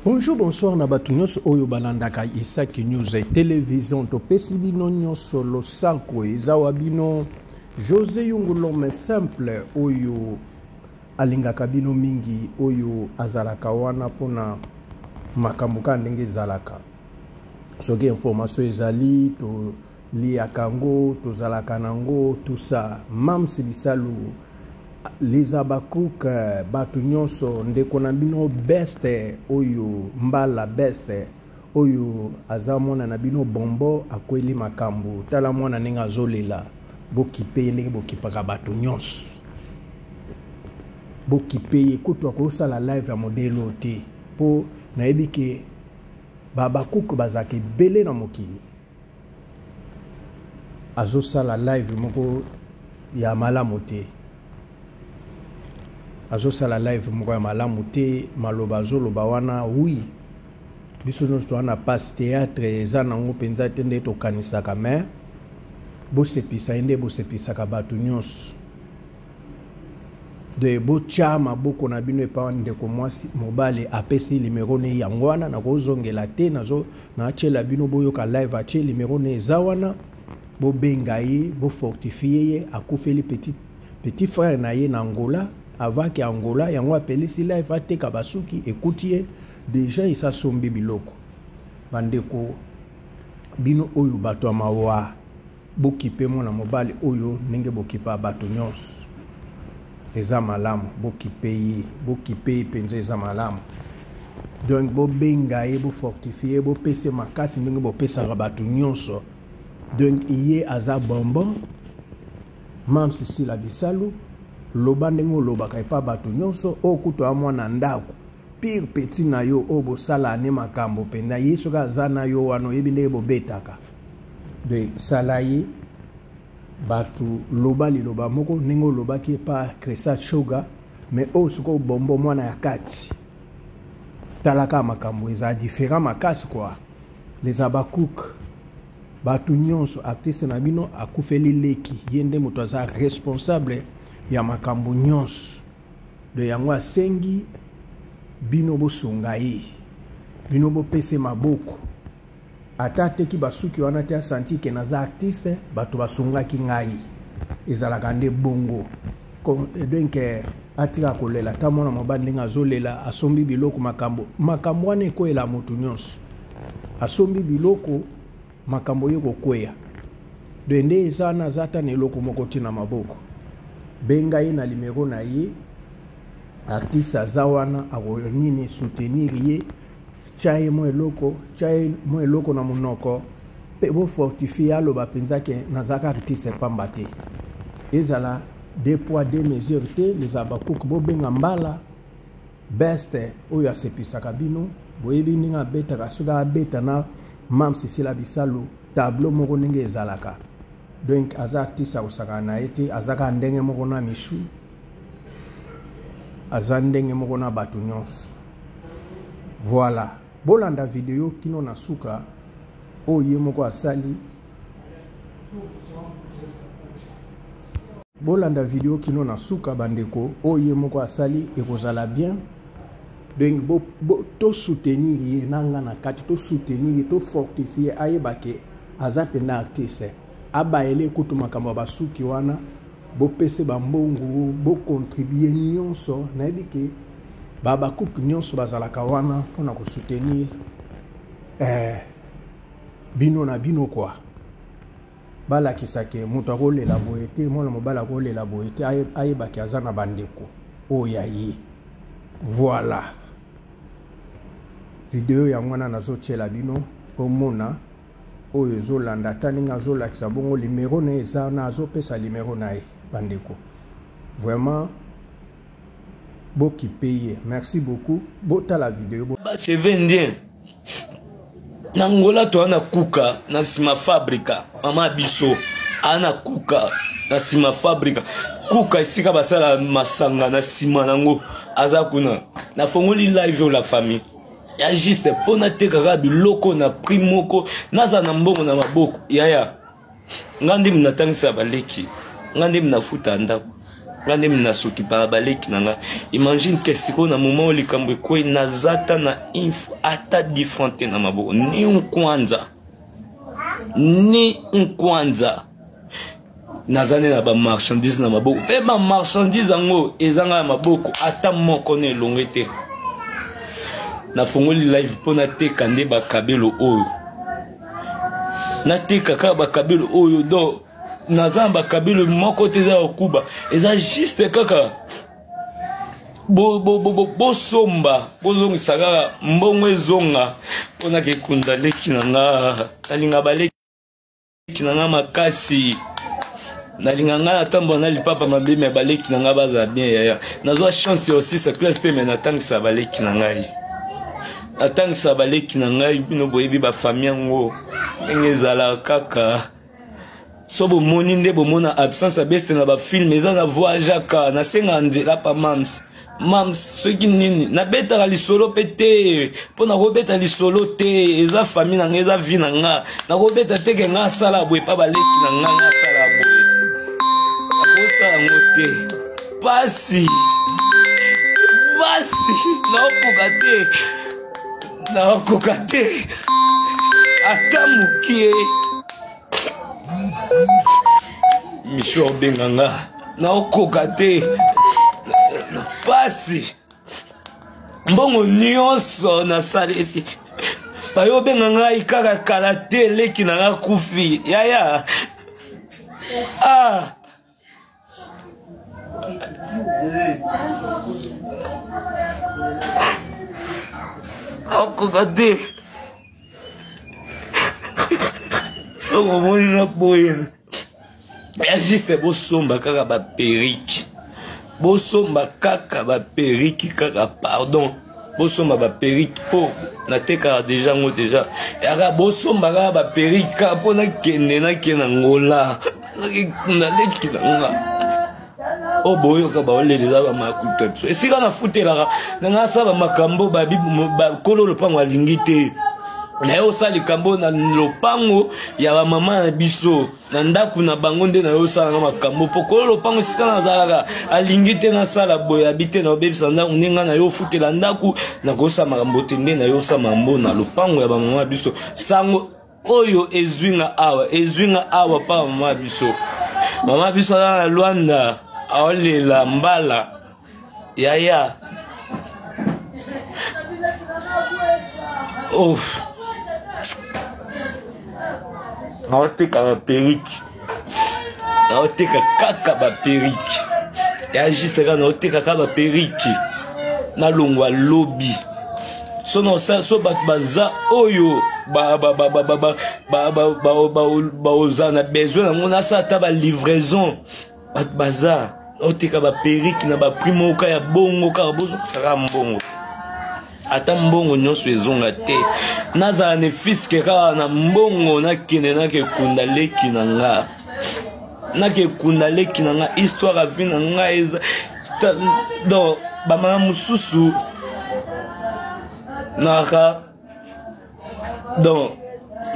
Bonjour, bonsoir na bato nyonso oyo balandaka Isaac News Television. Topesi bino nyonso losako eza wa bino José Yungu l'homme simple oyo alingaka bino mingi oyo azalaka wana mpona makambo kaka ndenge ezalaka. Soki information ezali toliaka yango tozalaka na yango tout ça. Mams Bisalu Les Habacuc bato nyonso ndeko na bino best oyo mbala best oyo aza mwana na bino bombo akweli makambo tala mwana ndenge azolela bokipe ye ndenge bokipaka bato nyonso bokipe ye kutu akosala live ya modele oyo te mpo nayebi ke babakuku bazalaka ebele na mokili azosala live moko ya malamu te azosala live moko ya malamu te maloba azoloba wana wi biso nyonso toza na pasi théâtre eza nango mpenza te nde tokanisaka mais bosepisa ye nde bosepisaka bato nyonso de botya maboko na bino epa ndeko mwasi mobali apesi limero ne yango wana nakozongela te nazo natyela bino boyoka live atye limero ne eza wana bobenga ye bofortifie ye akufeli petit, petit frère na ye na angola avaki angola yango apelisi live ateka basuki ekuti ye deja esi asombi biloko bandeko bino oyo bato ya mawa Bokipe mwana mobali oyo ndenge bokipa bato nyonso. Eza malamu bokipe ye, bokipe ye mpenza eza malamu. Donc bobenga ye, bofortifie ye, bopesa ye makasi ndenge bopesaka bato nyonso. Donc ye aza bonbon Mams Sila Bisalu, loba ndenge olobaka epa bato nyonso, oyo kutu a mwana ndako pire petit na yo oyo bosala ne makambo mpenza ye soki aza na yo wana oyebi ndenge bobetaka de sala ye bato loba liloba moko ndenge olobaki epa cresa shoga mais oyo sikoyo bombo mwana ya kati talaka makambo eza différent makasi kua les abacook bato nyonso artiste na bino akufeli leki ye nde moto aza responsable ya makambo nyonso de yango asengi bino bosunga ye bino bopese maboko ata ateki basuki wana te asanti ke naza artiste bato basungaki ngai ezalaka nde bongo donc eh, atika kolela ata mwana mobali ndenge azolela asombi biloko makambo makambo wana ekweyela moto nyonso asombi biloko makambo ye kokweya de nde eza wana aza ata na eloko moko ti na maboko benga ye na limero na ye artiste aza wana akonini soutenir ye tya ye mwa eloko tya ye mwa eloko na monoko mpe bofortifie aloba mpenza ke nazalaka artiste pamba te ezala deux poids deux mesures te les abakuku bobenga mbala best oyo asepisaka bino boyebi ndenge abetaka soki abeta na mam sisila bisalu tableau moko ndenge ezalaka donc aza artiste akosakana na ye te aza kaka ndenge moko na michu aza ndenge moko na bato nyonso voilà bolanda video kino na suka oyo ye moko asali bolanda video kino na suka bandeko oyo ye moko asali ekozala bien donc bo, bo, to soutenir ye na nga na kati to soutenir ye to fortifie ayeba ke aza mpenza artiste abayele kutu makambo ya basuki wana bopese bambongo bocontribue nyonso nayebi ke babakuke nyonso bazalaka wana mpona kosoutenir eh, bino na bino kua balakisa ke moto akolela boye te mwana mobali akolela boye te ayebaki aza na bandeko oyo ya ye voilà video yango wana nazotyela bino omona oyo ezolanda ata ndenge azolakisa bongo limero na ye eza wana azopesa limero na ye bandeko vraiment bokipe ye merci beaucoup botala video bo... bacheve indien na ngola toa na kuka na nsima fabrika mama biso aa na kuka na nsima fabrika kuka esika basala masanga na nsima nango aza kuna nafongoli live oyo la famille ya juste mpo nateka kaka biloko na prix moko naza na mbongo na maboko yaya nga nde natangisa baleki nga nde nafuta ndako Nga nde nasokipaka baleki na nga. Imagine ke sikoyo na moment oyo likambo ekwei, naza ata na info ata different te na maboko, ni nkwanza ni nkwanza. Naza nde na bamarchandise na maboko, mpe bamarchandise yango eza ngai ya maboko, ata moko na elonge te. Nafongoli live mpo nateka nde bakabelo oyo, nateka kaka bakabelo oyo. Donc naza na bakabelo moko te eza ya kokuba, eza juste kaka bosomba, bozongisa kaka mbongo ezonga mpo nakekunda leki na nga. Nalinga baleki na nga makasi, nalinga ngai natambola na lipapa mabe, me baleki na ngai bazala bien. Yaya, nazwa chance ya osisa classe te, me natangisa baleki na ngai, natangisa baleki na ngai. Bino boyebi bafami yango ndenge ezalaka kaka. So bomoni nde bomona absence ya beste na bafilme, eza na voyageaka, nasengaka nzela pa mams mams soki nini, nabetaka lisolo mpe te, mpo nakobeta lisolo te, eza famille na ngai, eza vie na nga, nakobeta te ke nga asala boye pa baleki na nga, nga asala boye, nakosala yango te. Pasi pasi, nakokoka te, nakokoka te ata mokie. Micho obenga nga, naokoka te, na pasi. Mbongo nyonso nasaleli, bayo obenga ngai kaka kala te, leki na nga kufi yaya. Ah, akoka te. Soki omoni na boye ya juste, bosomba kaka baperike, bosomba kaka baperike kaka, pardon, bosomba baperike mpo natekaka deja yango deja. Yaka bosomba kaka baperike kaka mpo nakende, nakende na Ngola, naleki na nga oyo boyoka baolela eza bamakuta biso esika nafutelaka na ngai asala makambo bakolo lopango alingi te. Naye osala likambo na lopango ya bamama na biso, na ndako na bango nde naye osala nga makambo, mpo kolo lopango esika nazalaka alingi te nasala boye, abi te naobebisa ndako nde ngai naye ofutela ndako, nakosala makambo te nde naye osala makambo na lopango ya bamama na biso. Sango oyo ezwi nga awa, ezwi nga awa pa mama biso. Mama biso aza na Lwanda, aolela mbala yaya. Oh, naoteka baperike, naoteka kaka baperike ya juste kaka, naoteka kaka baperike. Nalongwa lobi so na so bato baza oyo baoza na besoin yango, nasala ata balivraison. Bato baza oteka baperike na baprix moko ya bongo kaka, bozongisaka mbongo, ata mbongo nyonso ezonga te, nazala ne fiske kaka na mbongo, nakende nakekunda leki na nga, nakekunda leki na nga. Histoire ya vie na nga eza donc bamama mosusu naka. Donc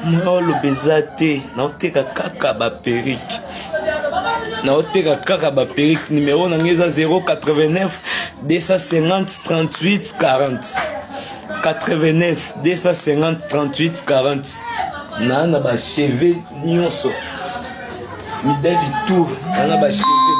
naoloba eza te, naoteka kaka baperike, naoteka kaka baperike. Numero na ngai eza 089 250 38 40, 89 250 38 40. Naa na bacheve nyonso, midali tour, naa na bacheve.